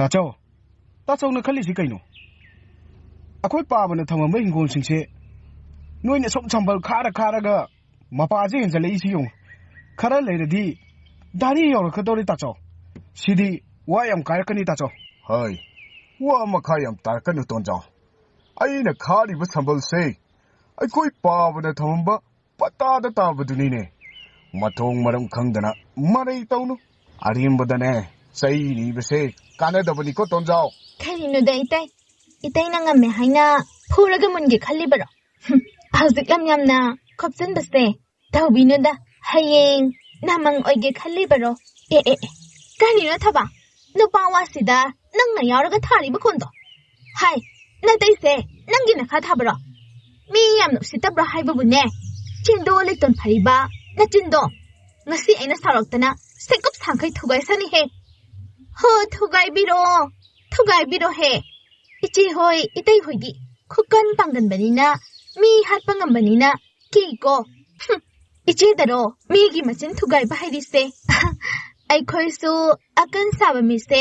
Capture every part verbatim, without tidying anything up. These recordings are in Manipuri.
ꯇꯥꯆꯧ, ꯇꯥꯆꯧꯅ ꯈꯜꯂꯤꯁꯤ ꯀꯩꯅꯣ? ꯑꯩꯈꯣꯏ ꯄꯥꯕꯅ ꯊꯝꯃꯝꯕ ꯍꯤꯡꯒꯣꯜꯁꯤꯡꯁꯦ ꯅꯣꯏꯅ ꯁꯨꯝ ꯁꯝꯕꯜ ꯈꯥꯔ ꯈꯥꯔꯒ ꯃꯄꯥꯁꯦ ꯍꯦꯟꯖꯜꯂꯛꯏꯁꯤ ꯌꯦꯡꯉꯨ꯫ ꯈꯔ ꯂꯩꯔꯗꯤ ꯗꯥꯔꯤ ꯌꯧꯔꯛꯀꯗꯧꯔꯦ ꯇꯥꯆꯧ꯫ ꯁꯤꯗꯤ ꯋꯥ ꯌꯥꯝ ꯀꯥꯏꯔꯛꯀꯅꯤ ꯇꯥꯆꯧ꯫ ꯍꯣꯏ, ꯋꯥ ꯃꯈꯥ ꯌꯥꯝ ꯇꯥꯔꯛꯀꯅꯨ ꯇꯣꯟꯖꯥꯎ꯫ ꯑꯩꯅ ꯈꯥꯔꯤꯕ ꯁꯝꯕꯜꯁꯦ ꯑꯩꯈꯣꯏ ꯄꯥꯕꯅ ꯊꯝꯃꯝꯕ ꯄꯇꯥꯗ ꯇꯥꯕꯗꯨꯅꯤꯅꯦ꯫ ꯃꯊꯣꯡ ꯃꯔꯝ ꯈꯪꯗꯅ ꯃꯔꯩ ꯇꯧꯅꯨ꯫ ꯑꯔꯦꯝꯕꯗꯅꯦ ꯆꯩ ꯅꯤꯕꯁꯦ ꯀꯥꯟꯅꯗꯕꯅꯤꯀꯣ ꯇꯣꯟꯖꯥꯎ꯫ ꯀꯔꯤꯅꯣꯗ ꯏꯇꯩ? ꯏꯇꯩꯅ ꯉꯝꯃꯦ ꯍꯥꯏꯅ ꯐꯨꯔꯒ ꯃꯨꯟꯒꯦ ꯈꯜꯂꯤꯕꯔꯣ? ꯍꯨꯝ, ꯍꯧꯖꯤꯛ ꯂꯝ ꯌꯥꯝꯅ ꯈꯣꯞꯆꯤꯟꯕꯁꯦ ꯇꯧꯕꯤꯅꯨꯗ꯫ ꯍꯌꯦꯡ ꯅꯃꯪ ꯑꯣꯏꯒꯦ ꯈꯜꯂꯤꯕꯔꯣ? ꯑꯦ, ꯑꯦ, ꯑꯦ, ꯀꯔꯤꯅꯣ ꯊꯕ? ꯅꯨꯄꯥ ꯋꯥꯁꯤꯗ ꯅꯪꯅ ꯌꯥꯎꯔꯒ ꯊꯥꯔꯤꯕ ꯈꯣꯟꯗꯣ? ꯍꯥꯏ, ꯅꯇꯩꯁꯦ ꯅꯪꯒꯤ ꯅꯈꯥ ꯊꯥꯕ꯭ꯔꯣ? ꯃꯤ ꯌꯥꯝꯅ ꯎꯁꯤꯠꯇꯕ꯭ꯔꯣ ꯍꯥꯏꯕꯕꯨꯅꯦ? ꯆꯤꯟꯗꯣ ꯂꯩꯇꯣꯟ ꯐꯔꯤꯕ ꯅꯆꯤꯟꯗꯣ꯫ ꯉꯁꯤ ꯑꯩꯅ ꯁꯥꯎꯔꯛꯇꯅ ꯁꯦꯀꯨꯞ ꯁꯥꯡꯈꯩ ꯊꯨꯒꯥꯏꯁꯅꯤꯍꯦ꯫ ꯍꯣ, ꯊꯨꯒꯥꯏꯕꯤꯔꯣ, ꯊꯨꯒꯥꯏꯕꯤꯔꯣꯍꯦ꯫ ꯏꯆꯦ ꯍꯣꯏ, ꯏꯇꯩ ꯍꯣꯏꯗꯤ ꯈꯨꯀꯟ ꯄꯥꯡꯒꯟꯕꯅꯤꯅ, ꯃꯤ ꯍꯥꯠꯄ ꯉꯝꯕꯅꯤꯅ ꯀꯤꯀꯣ꯫ ꯍꯨꯝ, ꯏꯆꯦꯗꯔꯣ ꯃꯤꯒꯤ ꯃꯆꯤꯟ ꯊꯨꯒꯥꯏꯕ ꯍꯩꯔꯤꯁꯦ? ꯑꯩꯈꯣꯏꯁꯨ ꯑꯀꯟ ꯁꯥꯕ ꯃꯤꯁꯦ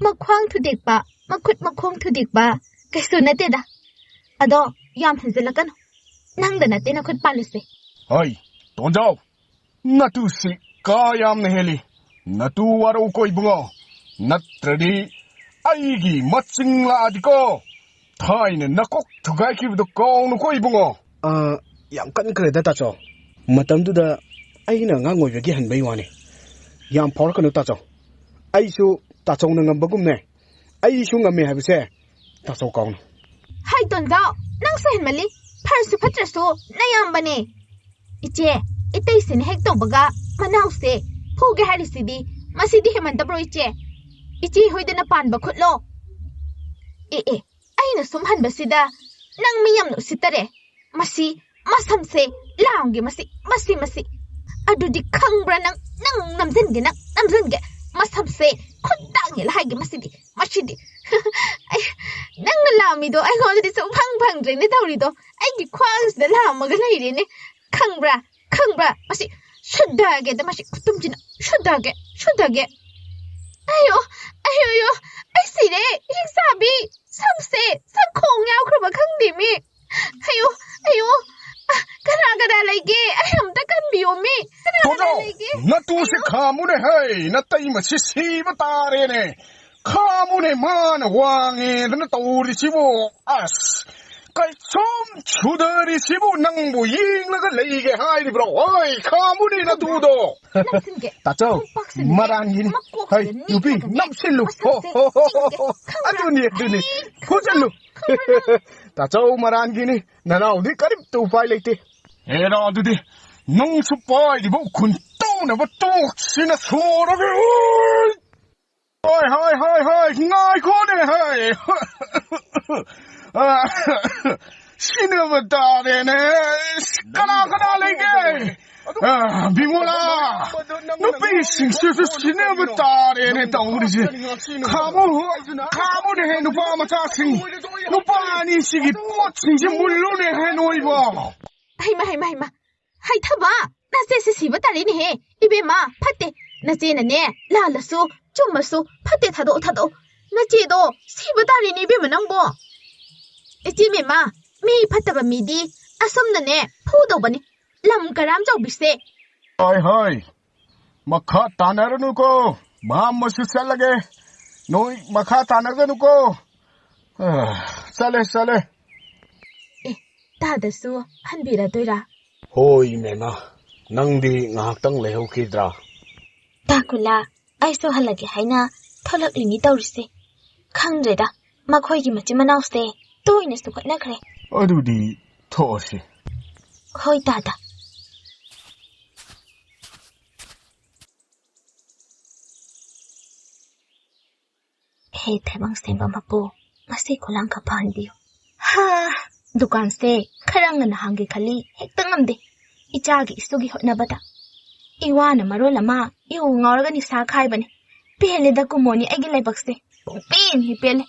ꯃꯈ꯭ꯋꯥꯡ ꯊꯨꯗꯦꯛꯄ, ꯃꯈꯨꯠ ꯃꯈꯣꯡ ꯊꯨꯗꯦꯛꯄ ꯀꯩꯁꯨ ꯅꯠꯇꯦꯗ꯫ ꯑꯗꯣ ꯌꯥꯝ ꯍꯦꯟꯖꯤꯜꯂꯛꯀꯅꯨ꯫ ꯅꯪꯗ ꯅꯠꯇꯦ ꯅꯈꯨꯠ ꯄꯥꯜꯂꯤꯁꯦ꯫ ꯍꯣꯏ, ꯇꯣꯟꯖꯥꯎ, ꯅꯇꯨꯁꯤ ꯀꯥ ꯌꯥꯝꯅ ꯍꯦꯜꯂꯤ꯫ ꯅꯇꯨ ꯋꯥꯔꯧꯀꯣ ꯏꯕꯨꯡꯉꯣ, ꯅꯠꯇ꯭ꯔꯗꯤ ꯑꯩꯒꯤ ꯃꯆꯤꯡ ꯂꯥꯛꯑꯗꯤꯀꯣ, ꯊꯥꯏꯅ ꯅꯀꯣꯛ ꯊꯨꯒꯥꯏꯈꯤꯕꯗꯣ ꯀꯥꯎꯅꯨꯀꯣ ꯏꯕꯨꯡꯉꯣ꯫ ꯑ, ꯌꯥꯝ ꯀꯟꯈ꯭ꯔꯦꯗ ꯇꯥꯆꯧ꯫ ꯃꯇꯝꯗꯨꯗ ꯑꯩꯅ ꯑꯉꯥꯡ ꯑꯣꯏꯕꯒꯤ ꯍꯟꯕꯩ ꯋꯥꯅꯤ꯫ ꯌꯥꯝ ꯐꯥꯎꯔꯛꯀꯅꯨ ꯇꯥꯆꯧ꯫ ꯑꯩꯁꯨ ꯇꯥꯆꯧꯅ ꯉꯝꯕꯒꯨꯝꯅꯦ, ꯑꯩꯁꯨ ꯉꯝꯃꯦ ꯍꯥꯏꯕꯁꯦ ꯇꯥꯆꯧ ꯀꯥꯎꯅꯨ꯫ ꯍꯥꯏ ꯇꯣꯟꯖꯥꯎ, ꯅꯪꯁꯨ ꯍꯦꯟꯃꯜꯂꯤ꯫ ꯐꯔꯁꯨ ꯐꯠꯇ꯭ꯔꯁꯨ ꯅꯌꯥꯝꯕꯅꯦ꯫ ꯏꯆꯦ, ꯏꯇꯩꯁꯤꯅ ꯍꯦꯛ ꯇꯧꯕꯒ ꯃꯅꯥꯎꯁꯦ ꯐꯨꯒꯦ ꯍꯥꯏꯔꯤꯁꯤꯗꯤ, ꯃꯁꯤꯗꯤ ꯍꯦꯟꯃꯟꯗꯕ꯭ꯔꯣ ꯏꯆꯦ? ꯏꯆꯦ ꯍꯣꯏꯗꯅ ꯄꯥꯟꯕ ꯈꯨꯠꯂꯣ? ꯑꯦ, ꯑꯦ, ꯑꯩꯅ ꯁꯨꯝ ꯍꯟꯕꯁꯤꯗ ꯅꯪ ꯃꯤ ꯌꯥꯝꯅ ꯎꯁꯤꯠꯇꯔꯦ꯫ ꯃꯁꯤ ꯃꯁꯝꯁꯦ ꯂꯥꯝꯒꯦ, ꯃꯁꯤ, ꯃꯁꯤ, ꯃꯁꯤ꯫ ꯑꯗꯨꯗꯤ ꯈꯪꯕ꯭ꯔꯥ ꯅꯪ? ꯅꯪ ꯅꯝꯖꯟꯒꯦ, ꯅꯪ ꯅꯝꯖꯟꯒꯦ꯫ ꯃꯁꯝꯁꯦ ꯈꯨꯠꯇꯥꯡꯉꯦ ꯍꯥꯏꯒꯦ ꯃꯁꯤꯗꯤ, ꯃꯁꯤꯗꯤ꯫ ꯑꯩ, ꯅꯪꯅ ꯂꯥꯝꯃꯤꯗꯣ ꯑꯩꯉꯣꯟꯗꯗꯤ ꯁꯨꯝ ꯐꯪ ꯐꯪꯗ꯭ꯔꯦꯅꯦ ꯇꯧꯔꯤꯗꯣ꯫ ꯑꯩꯒꯤ ꯈ꯭ꯋꯥꯡꯁꯤꯗ ꯂꯥꯝꯃꯒ ꯂꯩꯔꯦꯅꯦ꯫ ꯈꯪꯕ꯭ꯔꯥ? ꯈꯪꯕ꯭ꯔꯥ? ꯃꯁꯤ ꯁꯨꯗꯒꯦꯗ, ꯃꯁꯤ ꯈꯨꯇꯨꯝꯁꯤꯅ ꯁꯨꯗꯒꯦ, ꯁꯨꯗꯒꯦ꯫ ꯑꯌꯣ, ꯑꯌꯣ, ꯑꯌꯣ, ꯑꯩ ꯅꯨꯄꯤ, ꯁꯝꯁꯦ ꯁꯝꯈꯣꯡ ꯌꯥꯎꯈ꯭ꯔꯕ ꯈꯪꯗꯦ ꯃꯤ꯫ ꯑꯌꯣ, ꯑꯌꯣ, ꯑ, ꯀꯅꯥ ꯀꯅꯥ ꯂꯩꯒꯦ? ꯑꯩ ꯑꯝꯇ ꯀꯟꯕꯤꯌꯣ ꯃꯤ꯫ ꯀꯅꯥ ꯀꯅꯥ ꯇꯣꯗꯣ, ꯂꯩꯒꯦ? ꯅꯇꯨꯁꯦ ꯈꯥꯝꯃꯨꯅꯦ ꯍꯩ, ꯅꯇꯩꯃꯁꯤ ꯁꯤꯕ ꯇꯥꯔꯦꯅꯦ꯫ ꯈꯥꯝꯃꯨꯅꯦ, ꯃꯥꯅ ꯋꯥꯡꯉꯦꯗꯅ ꯇꯧꯔꯤꯁꯤꯕꯨ꯫ ꯑꯁ, ꯀꯩꯁꯨꯝ ꯁꯨꯗꯔꯤꯁꯤꯕꯨ ꯅꯪꯕꯨ ꯌꯦꯡꯂꯒ ꯂꯩꯒꯦ ꯍꯥꯏꯔꯤꯕ꯭ꯔꯣ? ꯍꯣꯏ, ꯈꯥꯝꯃꯨꯅꯦ ꯅꯇꯨꯗꯣ꯫ ꯅꯞꯁꯤꯟꯒꯦ꯫ ꯇꯥꯆꯧ, ꯅꯨꯄꯥꯁꯤꯅꯅꯦ, ꯃꯔꯥꯟꯒꯤꯅꯤ꯫ ꯃꯀꯣꯛꯁꯤꯗ ꯍꯩ, ꯅꯨꯄꯤ, ꯅꯤꯛꯂꯒꯅꯦ ꯅꯞꯁꯤꯜꯂꯨ꯫ ꯃꯁꯛꯁꯦ ꯍꯣ, ꯍꯣ, ꯍꯣ, ꯍꯣ, ꯊꯤꯒꯦ, ꯍꯣ꯫ ꯈꯪꯕ꯭ꯔꯥ? ꯑꯗꯨꯅꯤ, ꯑꯗꯨꯅꯤ꯫ ꯑꯩ ꯐꯨꯖꯜꯂꯨ꯫ ꯈꯪꯕ꯭ꯔꯥ ꯅꯪ? ꯇꯥꯆꯧ, ꯃꯔꯥꯟꯒꯤꯅꯤ꯫ ꯅꯅꯥꯎꯗꯤ ꯀꯔꯤꯝꯇ ꯎꯄꯥꯏ ꯂꯩꯇꯦ꯫ ꯍꯦꯔꯥ, ꯑꯗꯨꯗꯤ ꯅꯪꯁꯨ ꯄꯥꯏꯔꯤꯕ ꯈꯨꯟꯇꯧꯅꯕ ꯇꯣꯛꯁꯤꯅ ꯁꯣꯔꯒ꯫ ꯍꯣꯏ, ꯍꯣꯏ, ꯍꯣꯏ, ꯍꯣꯏ, ꯉꯥꯏꯈꯣꯅꯦ, ꯍꯣꯏ꯫ ꯑ, ꯁꯤꯅꯕ ꯇꯥꯔꯦꯅꯦ꯫ ꯀꯅꯥ ꯀꯅꯥ ꯂꯩꯒꯦ? ꯑ, ꯕꯤꯃꯣꯂꯥ, ꯅꯨꯄꯤꯁꯤꯡꯁꯤꯁꯨ ꯁꯤꯅꯕ ꯇꯥꯔꯦꯅꯦ ꯇꯧꯔꯤꯁꯦ꯫ ꯈꯥꯃꯨ, ꯈꯥꯃꯨꯅꯦꯍꯦ ꯅꯨꯄꯥ ꯃꯆꯥꯁꯤꯡ꯫ ꯅꯨꯄꯥ ꯑꯅꯤꯁꯤꯒꯤ ꯄꯣꯠꯁꯤꯡꯁꯦ ꯃꯨꯜꯂꯨꯅꯦꯍꯦ ꯅꯣꯏꯕꯣ꯫ ꯍꯩꯃ, ꯍꯩꯃ, ꯍꯩꯃ꯫ ꯍꯩꯊꯕ, ꯅꯆꯦꯁꯦ ꯁꯤꯕ ꯇꯥꯔꯦꯅꯦꯍꯦ꯫ ꯏꯕꯦꯝꯃ, ꯐꯠꯇꯦ꯫ ꯅꯆꯦꯅꯅꯦ, ꯂꯥꯜꯂꯁꯨ, ꯆꯨꯝꯃꯁꯨ, ꯐꯠꯇꯦ, ꯊꯥꯗꯣꯛꯑꯣ, ꯊꯥꯗꯣꯛꯑꯣ꯫ ꯅꯆꯦꯗꯣ ꯁꯤꯕ ꯇꯥꯔꯦꯅꯦ ꯏꯕꯦꯝꯃ ꯅꯪꯕꯣ꯫ ꯏꯆꯦ ꯏꯕꯦꯝꯃ, ꯃꯤ ꯐꯠꯇꯕ ꯃꯤꯗꯤ ꯑꯁꯨꯝꯅꯅꯦ ꯐꯨꯗꯧꯕꯅꯤ꯫ ꯂꯝ ꯀꯔꯥꯝ ꯆꯥꯎꯕꯤꯁꯦ꯫ ꯍꯣꯏ, ꯍꯣꯏ꯫ ꯃꯈꯥ ꯇꯥꯅꯔꯅꯨꯀꯣ꯫ ꯃꯥꯝꯃꯁꯨ ꯆꯠꯂꯒꯦ꯫ ꯅꯣꯏ ꯃꯈꯥ ꯇꯥꯅꯒꯅꯨꯀꯣ꯫ ꯑ, ꯆꯠꯂꯦ, ꯆꯠꯂꯦ꯫ ꯑꯦ, ꯇꯥꯗꯁꯨ ꯍꯟꯕꯤꯔꯗꯣꯏꯔꯥ? ꯍꯣꯏ, ꯃꯦꯃꯥ꯫ ꯅꯪꯗꯤ ꯉꯥꯏꯍꯥꯛꯇꯪ ꯂꯩꯍꯧꯈꯤꯗ꯭ꯔꯥ? ꯇꯥꯀꯨꯂꯥ, ꯑꯩꯁꯨ ꯍꯜꯂꯒꯦ ꯍꯥꯏꯅ ꯊꯣꯛꯂꯛꯂꯤꯅꯤ ꯇꯧꯔꯤꯁꯦ꯫ ꯈꯪꯗ꯭ꯔꯦꯗ, ꯃꯈꯣꯏꯒꯤ ꯃꯆꯤꯟ ꯃꯅꯥꯎꯁꯦ ꯇꯣꯏꯅꯁꯨ ꯈꯠꯅꯈ꯭ꯔꯦ꯫ ꯑꯗꯨꯗꯤ ꯊꯣꯛꯑꯁꯤ꯫ ꯍꯣꯏ, ꯇꯥꯗ꯫ ꯍꯦ ꯊꯩꯕꯪ ꯁꯦꯝꯕ ꯃꯄꯨ, ꯉꯁꯤ ꯈꯨꯂꯥꯡ ꯈꯔ ꯐꯍꯟꯕꯤꯌꯨ꯫ ꯍꯥ, ꯗꯨꯀꯥꯟꯁꯦ ꯈꯔ ꯉꯟꯅ ꯍꯥꯡꯒꯦ ꯈꯜꯂꯤ, ꯍꯦꯛꯇ ꯉꯝꯗꯦ꯫ ꯏꯆꯥꯒꯤ ꯏꯁꯨꯒꯤ ꯍꯣꯠꯅꯕꯗ꯫ ꯏꯋꯥꯅ ꯃꯔꯣꯜ ꯑꯃ ꯏꯎ ꯉꯥꯎꯔꯒ ꯅꯤꯁꯥ ꯈꯥꯏꯕꯅꯦ꯫ ꯄꯦꯜꯂꯦꯗ ꯀꯨꯃꯣꯅꯤ ꯑꯩꯒꯤ ꯂꯥꯏꯕꯛꯁꯦ꯫ ꯄꯨꯡꯄꯦꯟ ꯍꯦꯛ ꯄꯦꯜꯂꯦ꯫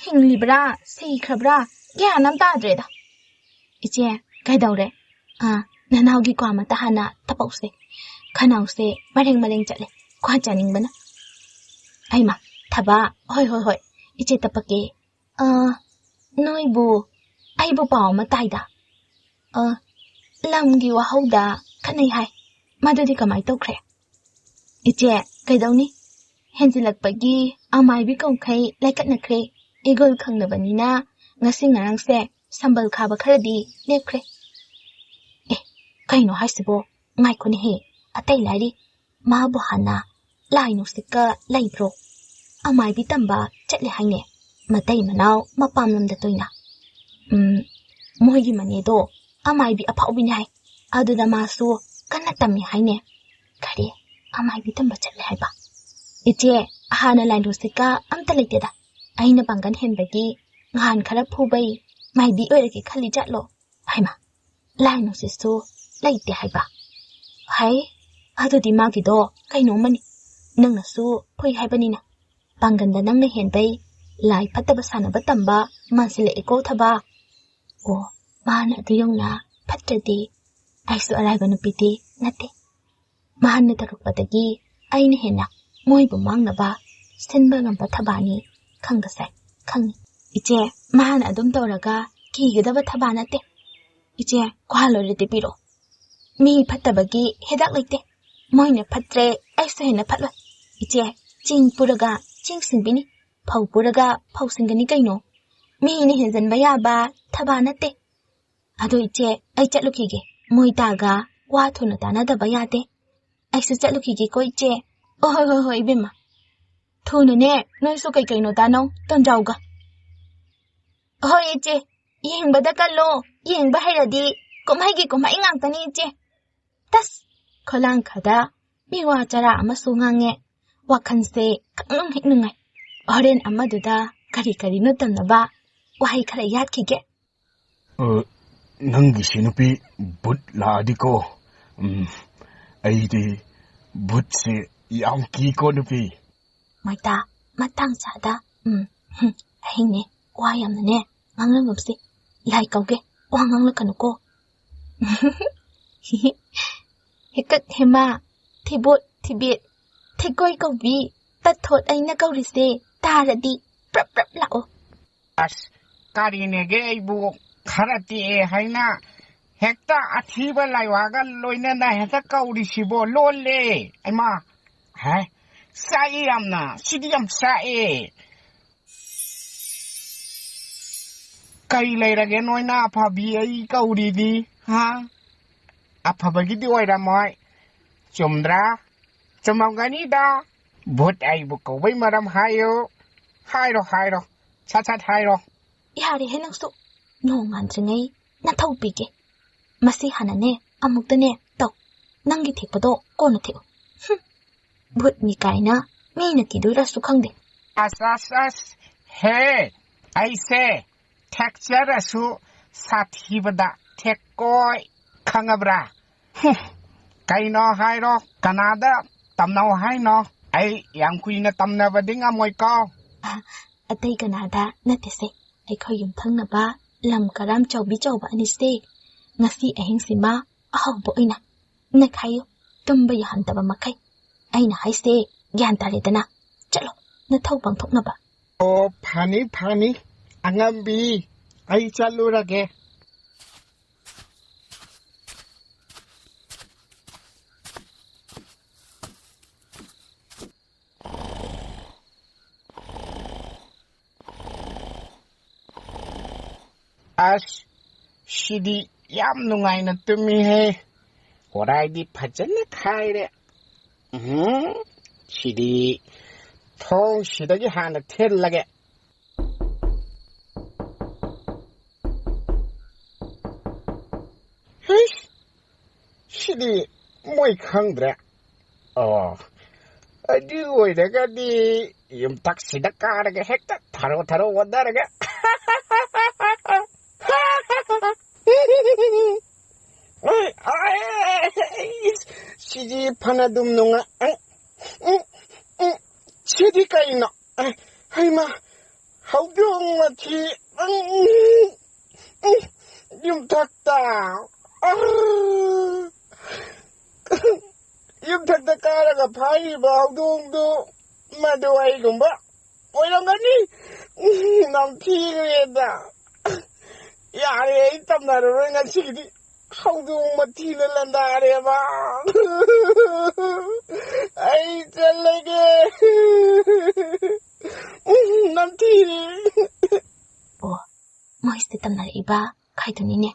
ꯍꯤꯡꯂꯤꯕ꯭ꯔꯥ, ꯁꯤꯈ꯭ꯔꯕ꯭ꯔꯥ, ꯒ꯭ꯌꯥꯟ ꯑꯃ ꯇꯥꯗ꯭ꯔꯦꯗ꯫ ꯏꯆꯦ, ꯀꯩꯗꯧꯔꯦ? ꯑꯥ, ꯅꯅꯥꯎꯒꯤ ꯀ꯭ꯋꯥ ꯑꯃꯇ ꯍꯥꯟꯅ ꯊꯛꯄꯧꯁꯦ꯫ ꯈꯅꯥꯎꯁꯦ ꯃꯔꯦꯡ ꯃꯔꯦꯡ ꯆꯠꯂꯦ꯫ ꯀ꯭ꯋꯥ ꯆꯥꯅꯤꯡꯕꯅ꯫ ꯍꯩꯃꯥ, ꯊꯕ, ꯍꯣꯏ, ꯍꯣꯏ, ꯍꯣꯏ꯫ ꯏꯆꯦ ꯇꯄꯀꯦ, ꯑ, ꯅꯣꯏꯕꯨ, ꯑꯩꯕꯨ ꯄꯥꯎ ꯑꯃ ꯇꯥꯏꯗ꯫ ꯑ, ꯂꯝꯒꯤ ꯋꯥꯍꯧꯗ ꯈꯠꯅꯩ ꯍꯥꯏ꯫ ꯃꯗꯨꯗꯤ ꯀꯃꯥꯏ ꯇꯧꯈ꯭ꯔꯦ? ꯏꯆꯦ, ꯀꯩꯗꯧꯅꯤ? ꯍꯦꯟꯖꯤꯜꯂꯛꯄꯒꯤ ꯑꯃꯥꯏꯕꯤ ꯀꯧꯈꯩ ꯂꯥꯏꯀꯠꯅꯈ꯭ꯔꯦ꯫ ꯏꯒꯨꯜ ꯈꯪꯅꯕꯅꯤꯅ ꯉꯁꯤ ꯉꯔꯥꯡꯁꯦ ꯁꯝꯕꯜ ꯈꯥꯕ ꯈꯔꯗꯤ ꯂꯦꯞꯈ꯭ꯔꯦ꯫ ꯑꯦ, ꯀꯩꯅꯣ ꯍꯥꯏꯁꯤꯕꯣ? ꯉꯥꯏꯈꯣꯅꯦꯍꯦ, ꯑꯇꯩ ꯂꯥꯏꯔꯤ꯫ ꯃꯥꯕꯨ ꯍꯥꯟꯅ ꯂꯥꯏ ꯅꯨꯡꯁꯤꯠꯀ ꯂꯩꯕ꯭ꯔꯣ? ꯑꯃꯥꯏꯕꯤ ꯇꯝꯕ ꯆꯠꯂꯦ ꯍꯥꯏꯅꯦ, ꯃꯇꯩ ꯃꯅꯥꯎ ꯃꯄꯥꯝ ꯂꯝꯗ ꯇꯣꯏꯅ꯫ ꯎꯝ, ꯃꯣꯏꯒꯤ ꯃꯅꯦꯗꯣ ꯑꯃꯥꯏꯕꯤ ꯑꯐꯥꯎꯕꯤꯅꯤ ꯍꯥꯏ꯫ ꯑꯗꯨꯗ ꯃꯥꯁꯨ ꯀꯟꯅ ꯇꯝꯃꯤ ꯍꯥꯏꯅꯦ꯫ ꯀꯔꯤ? ꯑꯃꯥꯏꯕꯤ ꯇꯝꯕ ꯆꯠꯂꯦ ꯍꯥꯏꯕ? ꯏꯆꯦ, ꯍꯥꯟꯅ ꯂꯥꯏ ꯅꯨꯡꯁꯤꯠꯀ ꯑꯝꯇ ꯂꯩꯇꯦꯗ꯫ ꯑꯩꯅ ꯄꯥꯡꯒꯜ ꯍꯦꯟꯕꯒꯤ ꯉꯍꯥꯟ ꯈꯔ ꯐꯨꯕꯩ ꯃꯥꯏꯕꯤ ꯑꯣꯏꯔꯒꯦ ꯈꯜꯂꯤ ꯖꯥꯠꯂꯣ? ꯍꯥꯏꯃ, ꯂꯥꯏ ꯅꯨꯡꯁꯤꯠꯁꯨ ꯂꯩꯇꯦ ꯍꯥꯏꯕ? ꯍꯥꯏ, ꯑꯗꯨꯗꯤ ꯃꯥꯒꯤꯗꯣ ꯀꯩꯅꯣꯝꯃꯅꯤ꯫ ꯅꯪꯅꯁꯨ ꯐꯨꯏ ꯍꯥꯏꯕꯅꯤꯅ꯫ ꯄꯥꯡꯒꯟꯗ ꯅꯪꯅ ꯍꯦꯟꯕꯩ ꯂꯥꯏ ꯐꯠꯇꯕ ꯁꯥꯟꯅꯕ ꯇꯝꯕ ꯃꯥꯟꯁꯤꯜꯂꯛꯑꯦꯀꯣ ꯊꯕꯥ꯫ ꯑꯣ, ꯃꯥꯅ ꯑꯗꯨ ꯌꯧꯅ ꯐꯠꯇ꯭ꯔꯗꯤ ꯑꯩꯁꯨ ꯑꯔꯥꯏꯕ ꯅꯨꯄꯤꯗꯤ ꯅꯠꯇꯦ꯫ ꯃꯍꯥꯛꯅ ꯇꯧꯔꯛꯄꯗꯒꯤ ꯑꯩꯅ ꯍꯦꯟꯅ ꯃꯣꯏꯕꯨ ꯃꯥꯡꯅꯕ ꯁꯤꯟꯕ ꯉꯝꯕ ꯊꯕꯥꯅꯤ ꯈꯪꯕꯁꯦ ꯈꯪꯉꯤ꯫ ꯏꯆꯦ, ꯃꯍꯥꯛꯅ ꯑꯗꯨꯝ ꯇꯧꯔꯒ ꯀꯤꯒꯗꯕ ꯊꯕꯥ ꯅꯠꯇꯦ꯫ ꯏꯆꯦ, ꯈꯨꯍꯥ ꯂꯣꯏꯔꯗꯤ ꯄꯤꯔꯛꯑꯣ꯫ ꯃꯤ ꯐꯠꯇꯕꯒꯤ ꯍꯤꯗꯥꯛ ꯂꯩꯇꯦ꯫ ꯃꯣꯏꯅ ꯐꯠꯇ꯭ꯔꯦ, ꯑꯩꯁꯨ ꯍꯦꯟꯅ ꯐꯠꯂꯣꯏ꯫ ꯏꯆꯦ, ꯆꯦꯡ ꯄꯨꯔꯒ ꯆꯦꯡ ꯁꯤꯡꯕꯤꯅꯤ, ꯐꯧ ꯄꯨꯔꯒ ꯐꯧ ꯁꯤꯡꯒꯅꯤ ꯀꯩꯅꯣ꯫ ꯃꯤꯅ ꯍꯦꯟꯖꯟꯕ ꯌꯥꯕ ꯊꯕꯥ ꯅꯠꯇꯦ꯫ ꯑꯗꯣ ꯏꯆꯦ, ꯑꯩ ꯆꯠꯂꯨꯈꯤꯒꯦ꯫ ꯃꯣꯏ ꯇꯥꯒ ꯋꯥ ꯊꯨꯅ ꯇꯥꯅꯗꯕ ꯌꯥꯗꯦ꯫ ꯑꯩꯁꯨ ꯆꯠꯂꯨꯈꯤꯒꯦꯀꯣ ꯏꯆꯦ꯫ ꯑꯣ, ꯍꯣꯏ, ꯍꯣꯏ, ꯍꯣꯏ, ꯏꯕꯦꯝꯃ꯫ ꯊꯨꯅꯅꯦ, ꯅꯣꯏꯁꯨ ꯀꯩ ꯀꯩꯅꯣ ꯇꯥꯅꯧ, ꯇꯣꯟꯖꯥꯎꯒ꯫ ꯍꯣꯏ ꯏꯆꯦ, ꯌꯦꯡꯕꯗ ꯀꯜꯂꯣ, ꯌꯦꯡꯕ ꯍꯩꯔꯗꯤ ꯀꯨꯝꯍꯩꯒꯤ ꯀꯨꯝꯍꯩ ꯉꯥꯛꯇꯅꯤ ꯏꯆꯦ꯫ ꯇꯁ! ꯈꯣꯂꯥꯡꯈꯗ ꯃꯤꯋꯥ ꯆꯔꯥ ꯑꯃꯁꯨ ꯉꯥꯡꯉꯦ꯫ ꯋꯥꯈꯜꯁꯦ ꯈꯪꯅꯨꯡ ꯍꯦꯛ ꯅꯨꯡꯉꯥꯏ꯫ ꯍꯣꯔꯦꯟ ꯑꯃꯗꯨꯗ ꯀꯔꯤ ꯀꯔꯤꯅꯣ ꯇꯝꯅꯕ ꯋꯥꯍꯩ ꯈꯔ ꯌꯥꯠꯈꯤꯒꯦ꯫ ꯑ, ꯅꯪꯒꯤꯁꯤ ꯅꯨꯄꯤ ꯕꯨꯠ ꯂꯥꯛꯑꯗꯤꯀꯣ, ꯎꯝ, ꯑꯩꯗꯤ ꯕꯨꯠꯁꯦ ꯌꯥꯝ ꯀꯤꯀꯣ ꯅꯨꯄꯤ꯫ ꯃꯣꯏꯇꯥ, ꯃꯇꯥꯡ ꯆꯥꯗ, ꯎꯝ, ꯍꯨꯝ, ꯑꯍꯤꯡꯅꯦ, ꯋꯥ ꯌꯥꯝꯅꯅꯦ ꯉꯥꯡꯂꯝꯃꯕꯁꯦ꯫ ꯂꯥꯏ ꯀꯧꯒꯦ, ꯋꯥ ꯉꯥꯡꯂꯛꯀꯅꯨꯀꯣ꯫ ꯍꯤꯀꯠ ꯍꯦꯃꯥ, ꯊꯤꯕꯣꯠ ꯊꯤꯕꯦꯠ, ꯊꯤꯀꯣꯏ ꯀꯧꯕꯤ, ꯇꯠꯊꯣꯠ ꯑꯩꯅ ꯀꯧꯔꯤꯁꯦ ꯇꯥꯔꯗꯤ꯫ ꯄ꯭ꯔꯞ ꯄ꯭ꯔꯞ ꯂꯥꯛꯑꯣ꯫ ꯑꯁ, ꯀꯔꯤꯅꯦꯒꯦ ꯑꯩꯕꯨ ꯈꯔ ꯇꯦꯛꯑꯦ ꯍꯥꯏꯅ ꯍꯦꯛꯇ ꯑꯊꯤꯕ ꯂꯥꯏꯋꯥꯒ ꯂꯣꯏꯅꯅ ꯍꯦꯛꯇ ꯀꯧꯔꯤꯁꯤꯕꯣ? ꯂꯣꯜꯂꯦ꯫ ꯑꯩꯃꯥ, ꯍꯥꯏ, ꯆꯥꯛꯑꯦ ꯌꯥꯝꯅ꯫ ꯁꯤꯗꯤ ꯌꯥꯝ ꯆꯥꯛꯑꯦ꯫ ꯀꯔꯤ ꯂꯩꯔꯒꯦ ꯅꯣꯏꯅ ꯑꯐꯕꯤ ꯑꯩ ꯀꯧꯔꯤꯗꯤ? ꯍꯥ? ꯑꯐꯕꯒꯤꯗꯤ ꯑꯣꯏꯔꯝꯃꯣꯏ꯫ ꯆꯨꯝꯗ꯭ꯔꯥ? ꯆꯨꯝꯃꯝꯒꯅꯤꯗ꯫ ꯚꯨꯠ ꯑꯩꯕꯨ ꯀꯧꯕꯩ ꯃꯔꯝ ꯍꯥꯏꯌꯨ꯫ ꯍꯥꯏꯔꯣ, ꯍꯥꯏꯔꯣ꯫ ꯁꯠ ꯁꯠ ꯍꯥꯏꯔꯣ꯫ ꯌꯥꯔꯦꯍꯦ ꯅꯪꯁꯨ꯫ ꯅꯣꯡ ꯉꯥꯟꯗ꯭ꯔꯤꯉꯩ ꯅꯊꯧ ꯄꯤꯒꯦ꯫ ꯃꯁꯤ ꯍꯥꯟꯅꯅꯦ, ꯑꯃꯨꯛꯇꯅꯦ ꯇꯧ꯫ ꯅꯪꯒꯤ ꯊꯦꯛꯄꯗꯣ ꯀꯣꯟꯅ ꯊꯦꯛꯎ꯫ ꯍꯨꯝ꯫ ꯚꯨꯠꯅꯤ ꯀꯥꯏꯅ ꯃꯤꯅ ꯀꯤꯗꯣꯏꯔꯁꯨ ꯈꯪꯗꯦ꯫ ꯑꯁ, ꯑꯁ, ꯑꯁ, ꯍꯦ, ꯑꯩꯁꯦ ꯊꯦꯛꯆꯔꯁꯨ ꯁꯥꯊꯤꯕꯗ ꯊꯦꯛꯀꯣꯏ, ꯈꯪꯉꯕ꯭ꯔꯥ? ꯍꯨꯝ, ꯀꯩꯅꯣ ꯍꯥꯏꯔꯣ, ꯀꯅꯥꯗ ꯇꯝꯅꯧ ꯍꯥꯏꯅꯣ? ꯑꯩ ꯌꯥꯝ ꯀꯨꯏꯅ ꯇꯝꯅꯕꯗꯤ ꯉꯝꯃꯣꯏꯀꯣ꯫ ꯑꯇꯩ ꯀꯅꯥꯗ ꯅꯠꯇꯦꯁꯦ, ꯑꯩꯈꯣꯏ ꯌꯨꯝꯊꯪꯅꯕ ꯂꯝ ꯀꯔꯥꯝ ꯆꯥꯎꯕꯤ ꯆꯥꯎꯕ ꯑꯅꯤꯁꯦ ꯉꯁꯤ ꯑꯍꯤꯡꯁꯤꯃ ꯑꯍꯥꯎꯕ ꯑꯣꯏꯅ ꯅꯦꯛꯈꯥꯏꯌꯨ, ꯇꯨꯝꯕ ꯌꯥꯍꯟꯗꯕ ꯃꯈꯩ꯫ ꯑꯩꯅ ꯍꯥꯏꯁꯦ ꯒ꯭ꯌꯥꯟ ꯇꯥꯔꯦꯗꯅ? ꯆꯠꯂꯣ, ꯅꯊꯧ ꯄꯥꯡꯊꯣꯛꯅꯕ꯫ ꯑꯣ, ꯐꯅꯤ, ꯐꯅꯤ, ꯑꯉꯝꯕꯤ, ꯑꯩ ꯆꯠꯂꯨꯔꯒꯦ꯫ ꯑꯁ, ꯁꯤꯗꯤ ꯌꯥꯝ ꯅꯨꯡꯉꯥꯏꯅ ꯇꯨꯝꯃꯤꯍꯦ꯫ ꯍꯣꯔꯥꯏꯗꯤ ꯐꯖꯅ ꯈꯥꯏꯔꯦ꯫ ꯎꯝ, ꯁꯤꯗꯤ ꯊꯣꯡꯁꯤꯗꯒꯤ ꯍꯥꯟꯅ ꯊꯤꯜꯂꯒꯦ꯫ ꯍꯩꯁ, ꯁꯤꯗꯤ ꯃꯣꯏ ꯈꯪꯗ꯭ꯔꯦ꯫ ꯑꯣ, ꯑꯗꯨ ꯑꯣꯏꯔꯒꯗꯤ ꯌꯨꯝꯊꯛꯁꯤꯗ ꯀꯥꯔꯒ ꯍꯦꯛꯇ ꯊꯔꯣ ꯊꯔꯣ ꯑꯣꯟꯊꯔꯒ꯫ ꯑꯩ, ꯑꯩ, ꯁꯤꯗꯤ ꯐꯅꯗꯨꯝ ꯅꯨꯡꯉꯥꯏ꯫ ꯎꯝ, ꯎꯝ, ꯎꯝ, ꯁꯤꯗꯤ ꯀꯩꯅꯣ? ꯑꯦ, ꯍꯩꯃꯥ, ꯍꯧꯗꯣꯡ ꯃꯊꯤ꯫ ꯎꯝ, ꯎꯝ, ꯎꯝ, ꯌꯨꯝꯊꯛꯇ꯫ ꯑꯥ! ꯌꯨꯝꯊꯛꯇ ꯀꯥꯔꯒ ꯐꯥꯏꯔꯤꯕ ꯍꯧꯗꯣꯡꯗꯨ ꯃꯗꯨ ꯑꯩꯒꯨꯝꯕ ꯑꯣꯏꯔꯝꯒꯅꯤ꯫ ꯎꯝ, ꯅꯝꯊꯤꯈ꯭ꯔꯦꯗ꯫ ꯌꯥꯔꯦ, ꯑꯩ ꯇꯝꯅꯔꯔꯣꯏ ꯉꯁꯤꯒꯤꯗꯤ꯫ ꯍꯧꯗꯣꯡ ꯃꯊꯤꯅ ꯂꯟꯗꯥꯔꯦꯕ꯫ ꯑꯩ ꯆꯠꯂꯒꯦ꯫ ꯎꯝ, ꯅꯝꯊꯤꯔꯦ꯫ ꯑꯣ, ꯃꯣꯏꯁꯦ ꯇꯝꯅꯔꯛꯏꯕ ꯈꯥꯏꯗꯨꯅꯤꯅꯦ꯫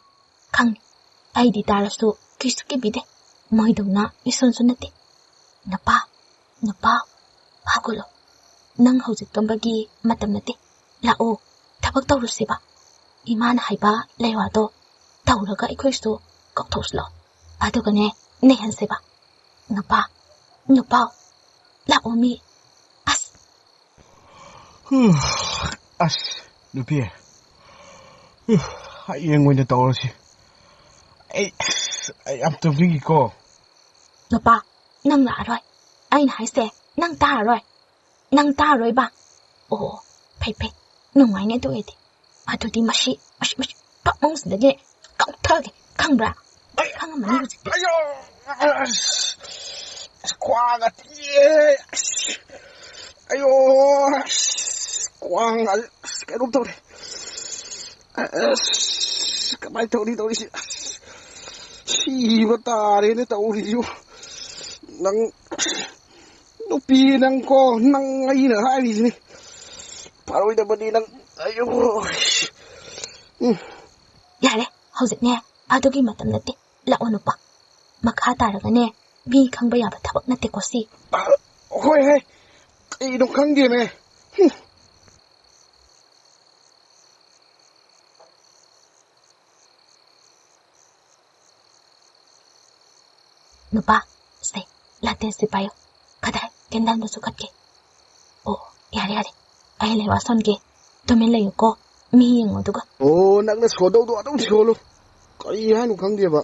ꯈꯪꯉꯤ, ꯑꯩꯗꯤ ꯇꯥꯔꯁꯨ ꯀꯩꯁꯨ ꯀꯤꯕꯤꯗꯦ꯫ ꯃꯣꯏꯗꯧꯅ ꯏꯁꯣꯟꯁꯨ ꯅꯠꯇꯦ꯫ ꯅꯨꯄꯥ, ꯅꯨꯄꯥ, ꯍꯧꯒꯠꯂꯣ꯫ ꯅꯪ ꯍꯧꯖꯤꯛ ꯇꯨꯝꯕꯒꯤ ꯃꯇꯝ ꯅꯠꯇꯦ꯫ ꯂꯥꯛꯑꯣ, ꯊꯕꯛ ꯇꯧꯔꯨꯁꯤꯕ꯫ ꯏꯃꯥꯅ ꯍꯥꯏꯕ ꯂꯩꯋꯥꯗꯣ ꯇꯧꯔꯒ ꯑꯩꯈꯣꯏꯁꯨ ꯀꯥꯎꯊꯣꯛꯁꯤ ꯂꯥꯛꯑꯣ꯫ ꯑꯗꯨꯒꯅꯦ, ꯅꯩꯍꯟꯁꯤꯕ꯫ ꯅꯨꯄꯥ, ꯅꯨꯄꯥ, ꯂꯥꯛꯑꯣ ꯃꯤ꯫ ꯑꯁ꯫ ꯑꯁ, ꯅꯨꯄꯤ꯫ ꯍꯌꯦꯡ ꯑꯣꯏꯅ ꯇꯧꯔꯁꯤ꯫ ꯑꯩ, ꯑꯁ, ꯑꯩ ꯌꯥꯝ ꯇꯨꯝꯅꯤꯡꯉꯤꯀꯣ꯫ ꯅꯨꯄꯥ, ꯅꯪ ꯂꯥꯛꯑꯔꯣꯏ꯫ ꯑꯩꯅ ꯍꯥꯏꯁꯦ, ꯅꯪ ꯇꯥꯔꯔꯣꯏ꯫ ꯅꯪ ꯇꯥꯔꯣꯏꯕ꯫ ꯑꯣ, ꯐꯩ, ꯐꯩ꯫ ꯅꯨꯡꯉꯥꯏꯅꯦ ꯑꯗꯨ ꯑꯣꯏꯔꯗꯤ꯫ ꯑꯗꯨꯗꯤ ꯃꯁꯤ, ꯃꯁꯤ, ꯃꯁꯤ ꯐꯃꯨꯡꯁꯤꯗꯒꯤ ꯀꯥꯎꯊꯒꯦ, ꯈꯪꯕ꯭ꯔꯥ? ꯈꯪꯉꯝꯃꯅꯤ ꯍꯧꯖꯤꯛꯇꯤ꯫ ꯑꯌꯣ! ꯑꯁ, ꯑꯁ, ꯈ꯭ꯋꯥꯡꯒ ꯇꯦꯛꯑꯦ꯫ ꯑꯁ, ꯑꯌꯣ! ꯑꯁ, ꯈ꯭ꯋꯥꯡꯒ, ꯑꯁ, ꯀꯩꯅꯣꯝ ꯇꯧꯔꯦ꯫ ꯑꯁ, ꯀꯃꯥꯏꯅ ꯇꯧꯅꯤ ꯇꯧꯔꯤꯁꯤ? ꯑꯁ, ꯁꯤꯕ ꯇꯥꯔꯦꯅꯦ ꯇꯧꯔꯤꯁꯤꯕꯨ꯫ ꯅꯪ, ꯅꯨꯄꯤ ꯅꯪꯀꯣ, ꯅꯪ ꯑꯩꯅ ꯍꯥꯏꯔꯤꯁꯤꯅꯤ꯫ ꯐꯔꯣꯏꯗꯕꯅꯤ ꯅꯪ꯫ ꯑꯌꯣ! ꯎꯝ꯫ ꯌꯥꯔꯦ, ꯍꯧꯖꯤꯛꯅꯦ ꯑꯗꯨꯒꯤ ꯃꯇꯝ ꯅꯠꯇꯦ꯫ ꯂꯥꯛꯑꯣ ꯅꯨꯄꯥ, ꯃꯈꯥ ꯇꯥꯔꯒꯅꯦ ꯃꯤ ꯈꯪꯕ ꯌꯥꯕ ꯊꯕꯛ ꯅꯠꯇꯦꯀꯣ ꯁꯤ꯫ ꯍꯣꯏ ꯍꯦ, ꯀꯩꯅꯣ ꯈꯪꯗꯦꯅꯦ꯫ ꯍꯨꯝ꯫ ꯅꯨꯄꯥ, ꯁꯦ, ꯂꯥꯇꯦꯟꯁꯦ ꯄꯥꯏꯌꯨ꯫ ꯀꯗꯥꯏ? ꯀꯦꯟꯗꯜꯗꯨꯁꯨ ꯀꯠꯀꯦ꯫ ꯑꯣ, ꯌꯥꯔꯦ, ꯌꯥꯔꯦ꯫ ꯑꯩ ꯂꯩꯋꯥ ꯁꯣꯟꯒꯦ꯫ ꯇꯨꯃꯤꯟ ꯂꯩꯌꯨꯀꯣ꯫ ꯃꯤ ꯌꯦꯡꯉꯣ ꯑꯗꯨꯒ꯫ ꯑꯣ, ꯅꯪꯅ ꯁꯣꯟꯗꯧꯗꯣ ꯑꯗꯨꯝ ꯁꯣꯜꯂꯨ꯫ ꯀꯔꯤ ꯍꯥꯏꯅꯣ ꯈꯪꯗꯦꯕ꯫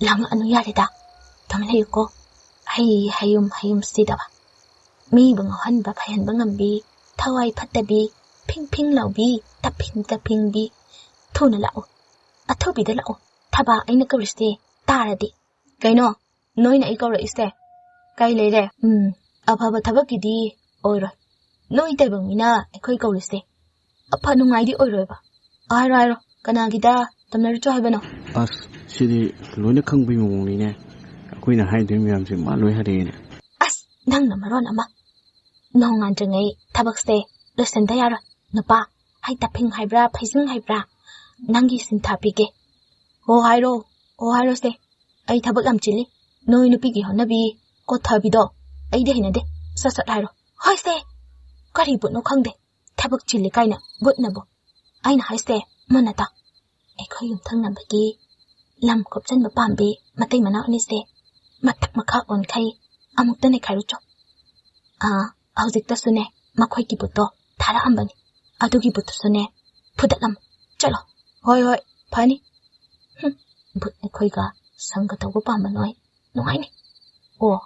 ꯂꯥꯡꯉꯛꯑꯅꯨ ꯌꯥꯔꯦꯗ꯫ ꯇꯨꯃꯤꯟ ꯂꯩꯌꯨꯀꯣ꯫ ꯍꯩ ꯍꯌꯨꯝ ꯍꯌꯨꯝ ꯁꯤꯗꯕ꯫ ꯃꯤꯕꯨ ꯉꯥꯎꯍꯟꯕ ꯐꯩꯍꯟꯕ ꯉꯝꯕꯤ, ꯊꯋꯥꯏ ꯐꯠꯇꯕꯤ, ꯐꯤꯡ ꯐꯤꯡ ꯂꯥꯎꯕꯤ, ꯇꯞꯐꯤꯡ ꯇꯞꯐꯤꯡꯕꯤ꯫ ꯊꯨꯅ ꯂꯥꯛꯎ꯫ ꯑꯊꯨꯕꯤꯗ ꯂꯥꯛꯎ꯫ ꯊꯕꯥ ꯑꯩꯅ ꯀꯧꯔꯤꯁꯦ ꯇꯥꯔꯗꯤ꯫ ꯀꯩꯅꯣ? ꯅꯣꯏꯅ ꯑꯩ ꯀꯧꯔꯛꯏꯁꯦ? ꯀꯩ ꯂꯩꯔꯦ? ꯎꯝ, ꯑꯐꯕ ꯊꯕꯛꯀꯤꯗꯤ ꯑꯣꯏꯔꯣꯏ꯫ ꯅꯣꯏ ꯇꯥꯏꯕꯪ ꯃꯤꯅ ꯑꯩꯈꯣꯏ ꯀꯧꯔꯤꯁꯦ ꯑꯐ ꯅꯨꯡꯉꯥꯏꯗꯤ ꯑꯣꯏꯔꯣꯏꯕ꯫ ꯍꯥꯏꯔꯣ, ꯍꯥꯏꯔꯣ, ꯀꯅꯥꯒꯤꯗ ꯇꯝꯅꯔꯨꯆꯣ ꯍꯥꯏꯕꯅꯣ? ꯑꯁ, ꯁꯤꯗꯤ ꯂꯣꯏꯅ ꯈꯪꯕꯩ ꯃꯑꯣꯡꯅꯤꯅꯦ꯫ ꯑꯩꯈꯣꯏꯅ ꯍꯥꯏꯗꯣꯏ ꯃꯌꯥꯝꯁꯦ ꯃꯥ ꯂꯣꯏ ꯍꯥꯏꯔꯛꯑꯦꯅꯦ꯫ ꯑꯁ, ꯅꯪꯅ ꯃꯔꯣꯟ ꯑꯃ꯫ ꯅꯣꯡꯉꯥꯟꯗ꯭ꯔꯤꯉꯩ ꯊꯕꯛꯁꯦ ꯂꯣꯏꯁꯤꯟꯗ ꯌꯥꯔꯣꯏ꯫ ꯅꯨꯄꯥ, ꯍꯩ ꯇꯥꯐꯤꯡ ꯍꯥꯏꯕ꯭ꯔꯥ, ꯐꯩꯖꯤꯡ ꯍꯥꯏꯕ꯭ꯔꯥ, ꯅꯪꯒꯤ ꯁꯤꯟꯊꯥ ꯄꯤꯒꯦ꯫ ꯍꯣ ꯍꯥꯏꯔꯣ, ꯍꯣ ꯍꯥꯏꯔꯣꯁꯦ꯫ ꯑꯩ ꯊꯕꯛ ꯌꯥꯝ ꯆꯤꯜꯂꯤ꯫ ꯅꯣꯏ ꯅꯨꯄꯤꯒꯤ ꯍꯧꯅꯕꯤ ꯀꯣꯠꯊꯕꯤꯗꯣ ꯑꯩꯗꯤ ꯍꯩꯅꯗꯦ꯫ ꯁꯠ ꯁꯠ ꯍꯥꯏꯔꯣ꯫ ꯍꯣꯏꯁꯦ꯫ ꯀꯔꯤ ꯕꯨꯠꯅꯣ ꯈꯪꯗꯦ꯫ ꯊꯕꯛ ꯆꯤꯜꯂꯤ ꯀꯥꯏꯅ ꯕꯨꯠꯅꯕꯨ꯫ ꯑꯩꯅ ꯍꯥꯏꯁꯦ ꯃꯨꯟꯅ ꯇꯥꯎ꯫ ꯑꯩꯈꯣꯏ ꯌꯨꯝꯊꯪꯅꯕꯒꯤ ꯂꯝ ꯀꯨꯞꯁꯟꯕ ꯄꯥꯝꯕꯤ ꯃꯇꯩ ꯃꯅꯥꯎ ꯑꯅꯤꯁꯦ ꯃꯊꯛ ꯃꯈꯥ ꯑꯣꯟꯈꯩ ꯑꯃꯨꯛꯇ ꯅꯩꯈꯥꯏꯔꯨꯆꯣ꯫ ꯑꯥ, ꯍꯧꯖꯤꯛꯇꯁꯨꯅꯦ ꯃꯈꯣꯏꯒꯤ ꯕꯨꯠꯇꯣ ꯊꯥꯔꯛꯑꯝꯕꯅꯤ꯫ ꯑꯗꯨꯒꯤ ꯕꯨꯠꯇꯨꯁꯨꯅꯦ ꯐꯨꯗꯠꯂꯝꯃꯨ꯫ ꯆꯠꯂꯣ꯫ ꯍꯣꯏ, ꯍꯣꯏ, ꯐꯅꯤ꯫ ꯍꯨꯝ, ꯕꯨꯠ ꯑꯩꯈꯣꯏꯒ ꯁꯪꯒ ꯇꯧꯕ ꯄꯥꯝꯕ ꯅꯣꯏ ꯅꯨꯡꯉꯥꯏꯅꯤ꯫ ꯑꯣ,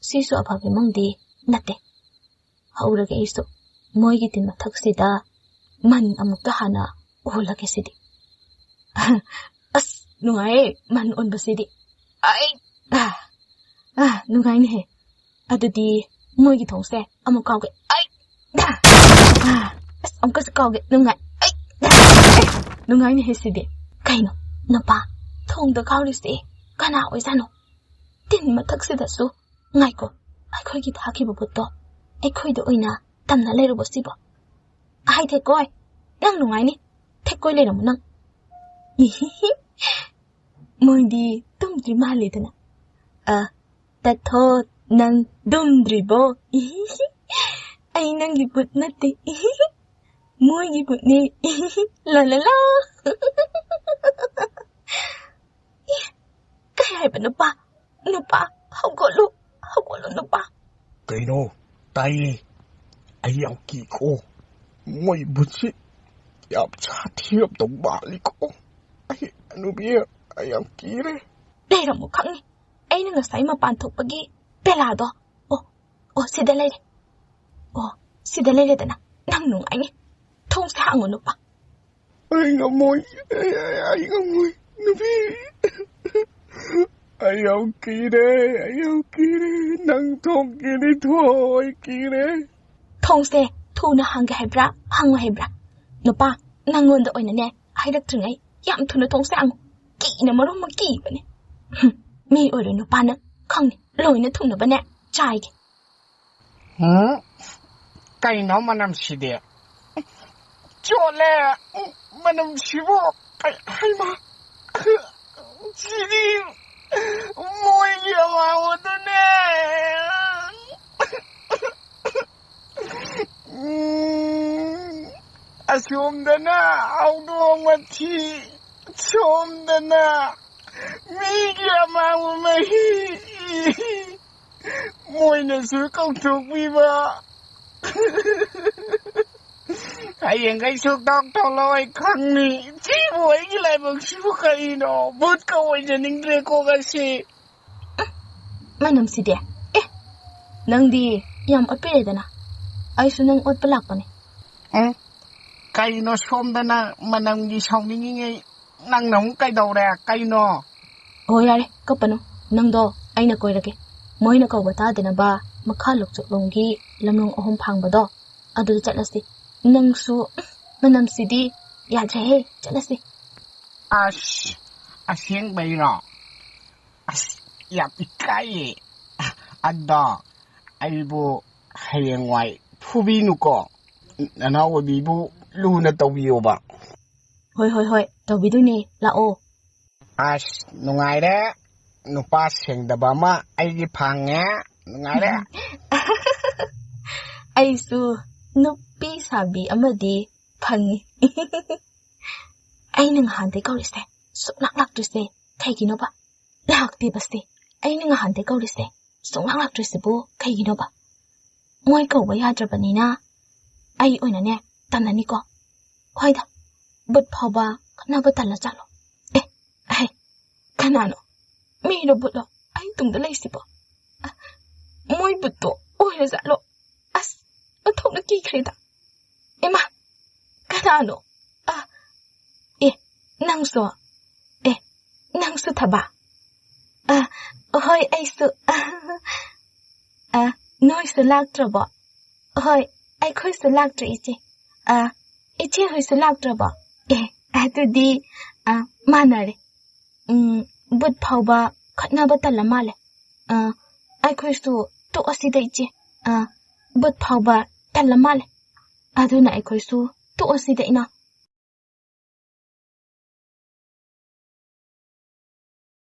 ꯁꯤꯁꯨ ꯑꯐꯕ ꯏꯃꯨꯡꯗꯤ ꯅꯠꯇꯦ꯫ ꯍꯧꯔꯒꯦ ꯑꯩꯁꯨ꯫ ꯃꯣꯏꯒꯤ ꯇꯤꯟ ꯃꯊꯛꯁꯤꯗ ꯃꯟ ꯑꯃꯨꯛꯇ ꯍꯥꯟꯅ ꯎꯍꯜꯂꯒꯦ ꯁꯤꯗꯤ꯫ ꯑꯁ, ꯅꯨꯡꯉꯥꯏꯌꯦ ꯃꯟ ꯎꯟꯕꯁꯤꯗꯤ꯫ ꯑꯩ, ꯑꯥ, ꯑꯥ, ꯅꯨꯡꯉꯥꯏꯅꯦꯍꯦ꯫ ꯑꯗꯨꯗꯤ ꯃꯣꯏꯒꯤ ꯊꯣꯡꯁꯦ ꯑꯃꯨꯛ ꯀꯥꯎꯒꯦ꯫ ꯑꯩ, ꯑꯥ, ꯑꯥ, ꯑꯁ, ꯑꯃꯨꯛꯀꯁꯨ ꯀꯥꯎꯒꯦ꯫ ꯅꯨꯡꯉꯥꯏ꯫ ꯑꯩ, ꯑꯥ, ꯅꯨꯡꯉꯥꯏꯅꯦꯍꯦ ꯁꯤꯗꯤ꯫ ꯀꯩꯅꯣ, ꯅꯨꯄꯥ, ꯊꯣꯡꯗ ꯀꯥꯎꯔꯤꯁꯦ ꯀꯅꯥ ꯑꯣꯏꯖꯥꯠꯅꯣ? ꯇꯤꯟ ꯃꯊꯛꯁꯤꯗꯁꯨ꯫ ꯉꯥꯏꯈꯣ, ꯑꯩꯈꯣꯏꯒꯤ ꯊꯥꯈꯤꯕ ꯕꯨꯠꯇꯣ ꯑꯩꯈꯣꯏꯗ ꯑꯣꯏꯅ ꯇꯝꯅ ꯂꯩꯔꯕꯣ ꯁꯤꯕꯣ? ꯍꯥꯏ ꯊꯦꯛꯀꯣꯏ, ꯅꯪ ꯅꯨꯡꯉꯥꯏꯅꯤ꯫ ꯊꯦꯛꯀꯣꯏ ꯂꯩꯔꯝꯃꯣ ꯅꯪ꯫ ꯃꯣꯏꯗꯤ ꯇꯨꯝꯗ꯭ꯔꯤ ꯃꯥꯜꯂꯦꯗꯅ꯫ ꯑ, ꯇꯠꯊꯣ, ꯅꯪ ꯇꯨꯝꯗ꯭ꯔꯤꯕꯣ? ꯑꯩ ꯅꯪꯒꯤ ꯕꯨꯠ ꯅꯠꯇꯦ꯫ ꯃꯣꯏꯒꯤ ꯕꯨꯠꯅꯦ꯫ ꯂꯥ ꯂꯥ ꯂꯥ꯫ ꯀꯩ ꯍꯥꯏꯕ ꯅꯨꯄꯥ? ꯅꯨꯄꯥ, ꯍꯧꯒꯠꯂꯨ, ꯍꯧꯒꯠꯂꯨ ꯅꯨꯄꯥ꯫ ꯀꯩꯅꯣ? ꯇꯥꯏꯌꯦ꯫ ꯑꯩ ꯌꯥꯝ ꯀꯤꯀꯣ꯫ ꯃꯣꯏ ꯕꯨꯠꯁꯤ ꯌꯥꯝ ꯁꯥꯊꯤꯔꯝꯗꯧ ꯃꯥꯜꯂꯤꯀꯣ꯫ ꯑꯩ, ꯅꯨꯄꯤ, ꯑꯩ ꯌꯥꯝ ꯀꯤꯔꯦ꯫ ꯂꯩꯔꯝꯃꯣ ꯈꯪꯉꯤ꯫ ꯑꯩꯅ ꯉꯁꯥꯏ ꯃꯄꯥꯟ ꯊꯣꯛꯄꯒꯤ ꯄꯦꯂꯥꯗꯣ꯫ ꯑꯣ, ꯑꯣ, ꯁꯤꯗ ꯂꯩꯔꯦ꯫ ꯑꯣ, ꯁꯤꯗ ꯂꯩꯔꯦꯗꯅ꯫ ꯅꯪ ꯅꯨꯡꯉꯥꯏꯅꯤ꯫ ꯊꯣꯡꯁꯦ ꯍꯥꯡꯉꯨ ꯅꯨꯄꯥ꯫ ꯑꯩ ꯉꯝꯃꯣꯏ꯫ ꯑꯩ, ꯑꯩ, ꯑꯩ ꯉꯝꯃꯣꯏ꯫ ꯅꯨꯄꯤ꯫ ꯑꯩ ꯌꯥꯝ ꯀꯤꯔꯦ꯫ ꯑꯩ ꯌꯥꯝ ꯀꯤꯔꯦ꯫ ꯅꯪ ꯊꯣꯛꯀꯦꯗꯤ ꯊꯣꯛꯑꯣ꯫ ꯑꯩ ꯀꯤꯔꯦ꯫ ꯊꯣꯡꯁꯦ ꯊꯨꯅ ꯍꯥꯡꯒꯦ ꯍꯥꯏꯕ꯭ꯔꯥ, ꯍꯥꯡꯉꯣ ꯍꯥꯏꯕ꯭ꯔꯥ? ꯅꯨꯄꯥ, ꯅꯪꯉꯣꯟꯗ ꯑꯣꯏꯅꯅꯦ, ꯍꯥꯏꯔꯛꯇ꯭ꯔꯤꯉꯩ ꯌꯥꯝ ꯊꯨꯅ ꯊꯣꯡꯁꯦ ꯍꯥꯡꯉꯨ꯫ ꯀꯤꯅ ꯃꯔꯣꯝ ꯑꯃ ꯀꯤꯕꯅꯦ꯫ ꯍꯨꯝ, ꯃꯤ ꯑꯣꯏꯔꯣꯏ ꯅꯨꯄꯥꯅ, ꯈꯪꯅꯤ, ꯂꯣꯏꯅ ꯊꯨꯡꯅꯕꯅꯦ ꯆꯥꯏꯒꯦ꯫ ꯎꯝ? ꯀꯩꯅꯣ ꯃꯅꯝꯁꯤꯗꯤ? ꯆꯣꯠꯂꯦ꯫ ꯃꯅꯝꯁꯤꯕꯨ꯫ ꯀꯩ-, ꯍꯩꯃꯥ꯫ ꯁꯤꯗꯤ ꯃꯣꯏꯒꯤ ꯑꯃꯥꯡꯕꯗꯨꯅꯦ꯫ ꯎꯝ꯫ ꯑꯁꯣꯝꯗꯅ ꯍꯧꯗꯣꯡ ꯃꯊꯤ, ꯁꯣꯝꯗꯅ ꯃꯤꯒꯤ ꯑꯃꯥꯡꯕ ꯃꯍꯤ꯫ ꯃꯣꯏꯅꯁꯨ ꯀꯧꯊꯣꯛꯄꯤꯕ꯫ ꯍꯌꯦꯡꯈꯩ ꯁꯨꯛꯇꯧ ꯇꯧꯔꯣꯏ ꯈꯪꯅꯤ꯫ ꯁꯤꯕꯨ ꯑꯩꯒꯤ ꯂꯥꯏꯕꯛꯁꯤꯕꯨ ꯀꯔꯤꯅꯣ? ꯚꯨꯠꯀ ꯑꯣꯏꯖꯅꯤꯡꯗ꯭ꯔꯦꯀꯣ ꯉꯁꯤ꯫ ꯃꯅꯝꯁꯤꯗꯤ꯫ ꯑꯦ, ꯅꯪꯗꯤ ꯌꯥꯝ ꯑꯣꯠꯄꯤꯔꯦꯗꯅ꯫ ꯑꯩꯁꯨ ꯅꯪ ꯑꯣꯠꯄ ꯂꯥꯛꯄꯅꯦ꯫ ꯎꯝ? ꯀꯩꯅꯣ ꯁꯣꯝꯗꯅ ꯃꯅꯝꯒꯤ ꯁꯥꯎꯅꯤꯡꯉꯤꯉꯩ ꯅꯪꯅ ꯑꯃꯨꯛ ꯀꯩꯗꯧꯔꯦ? ꯀꯩꯅꯣ? ꯑꯣ, ꯌꯥꯔꯦ, ꯀꯞꯄꯅꯨ꯫ ꯅꯪꯗꯣ ꯑꯩꯅ ꯀꯣꯏꯔꯒꯦ꯫ ꯃꯣꯏꯅ ꯀꯧꯕ ꯇꯥꯗꯅꯕ ꯃꯈꯥ ꯂꯣꯛꯆꯨꯞꯂꯣꯝꯒꯤ ꯂꯝꯂꯣꯡ ꯑꯍꯨꯝ ꯐꯥꯡꯕꯗꯣ, ꯑꯗꯨꯗ ꯆꯠꯂꯁꯤ꯫ ꯅꯪꯁꯨ, ꯎꯝ, ꯃꯅꯝꯁꯤꯗꯤ ꯌꯥꯗ꯭ꯔꯦꯍꯦ꯫ ꯆꯠꯂꯁꯤ꯫ ꯑꯁ, ꯑꯁꯦꯡꯕꯩꯔꯣ? ꯑꯁ, ꯌꯥꯝ ꯏꯀꯥꯏꯌꯦ꯫ ꯑꯗꯣ ꯑꯩꯕꯨ ꯍꯌꯦꯡꯋꯥꯏ ꯐꯨꯕꯤꯅꯨꯀꯣ꯫ ꯅꯅꯥꯎ ꯑꯣꯏꯕꯤꯕꯨ ꯂꯨꯅ ꯇꯧꯕꯤꯌꯣꯕ꯫ ꯍꯣꯏ, ꯍꯣꯏ, ꯍꯣꯏ, ꯇꯧꯕꯤꯗꯣꯏꯅꯦ, ꯂꯥꯛꯑꯣ꯫ ꯑꯁ, ꯅꯨꯡꯉꯥꯏꯔꯦ꯫ ꯅꯨꯄꯥ ꯁꯦꯡꯗꯕ ꯑꯃ ꯑꯩꯒꯤ ꯐꯪꯉꯦ꯫ ꯅꯨꯡꯉꯥꯏꯔꯦ꯫ ꯑꯩꯁꯨ ꯅꯨꯄꯤ ꯁꯥꯕꯤ ꯑꯃꯗꯤ ꯐꯪꯉꯤ꯫ ꯑꯩꯅ ꯉꯍꯥꯟꯗꯩ ꯀꯧꯔꯤꯁꯦ ꯁꯨꯡꯂꯥꯛ ꯂꯥꯛꯇ꯭ꯔꯤꯁꯦ ꯀꯩꯒꯤꯅꯣꯕ? ꯂꯥꯛꯇꯦꯕꯁꯦ꯫ ꯑꯩꯅ ꯉꯍꯥꯟꯗꯩ ꯀꯧꯔꯤꯁꯦ ꯁꯨꯡꯂꯥꯛ ꯂꯥꯛꯇ꯭ꯔꯤꯁꯤꯕꯨ ꯀꯩꯒꯤꯅꯣꯕ? ꯃꯣꯏ ꯀꯧꯕ ꯌꯥꯗ꯭ꯔꯕꯅꯤꯅ ꯑꯩ ꯑꯣꯏꯅꯅꯦ ꯇꯟꯅꯅꯤꯀꯣ꯫ ꯍꯣꯏꯗ, ꯕꯨꯠ ꯐꯥꯎꯕ ꯈꯠꯅꯕ ꯇꯜꯂ ꯆꯠꯂꯣ꯫ ꯑꯦ, ꯑꯍꯦ, ꯀꯅꯥꯅꯣ? ꯃꯤꯔꯣ ꯕꯨꯠꯂꯣ? ꯑꯩ ꯇꯨꯡꯗ ꯂꯩꯁꯤꯕꯣ? ꯑ, ꯃꯣꯏ ꯕꯨꯠꯇꯣ ꯑꯣꯏꯔꯖꯥꯠꯂꯣ? ꯑꯁ, ꯑꯣꯟꯊꯣꯛꯅ ꯀꯤꯈ꯭ꯔꯦꯗ꯫ ꯏꯃꯥ, ꯀꯅꯥꯅꯣ? ꯑ, ꯑꯦ, ꯅꯪꯁꯨ? ꯑꯦ, ꯅꯪꯁꯨ ꯊꯕ? ꯑ, ꯍꯣꯏ, ꯑꯩꯁꯨ꯫ ꯑ, ꯑ, ꯅꯣꯏꯁꯨ ꯂꯥꯛꯇ꯭ꯔꯕꯣ? ꯍꯣꯏ, ꯑꯩꯈꯣꯏꯁꯨ ꯂꯥꯛꯇ꯭ꯔꯦ, ꯏꯆꯦ꯫ ꯑ, ꯏꯆꯦ ꯍꯣꯏꯁꯨ ꯂꯥꯛꯇ꯭ꯔꯕꯣ? ꯑꯦ, ꯑꯗꯨꯗꯤ, ꯑ, ꯃꯥꯟꯅꯔꯦ꯫ ꯎꯝ, ꯕꯨꯠ ꯐꯥꯎꯕ ꯈꯠꯅꯕ ꯇꯜꯂ ꯃꯥꯜꯂꯦ꯫ ꯑ, ꯑꯩꯈꯣꯏꯁꯨ ꯇꯣꯛꯑꯁꯤꯗ, ꯏꯆꯦ꯫ ꯑ, ꯕꯨꯠ ꯐꯥꯎꯕ ꯇꯜꯂ ꯃꯥꯜꯂꯦ꯫ ꯑꯗꯨꯅ ꯑꯩꯈꯣꯏꯁꯨ ꯇꯣꯛꯑꯁꯤꯗ, ꯏꯅꯥꯎ꯫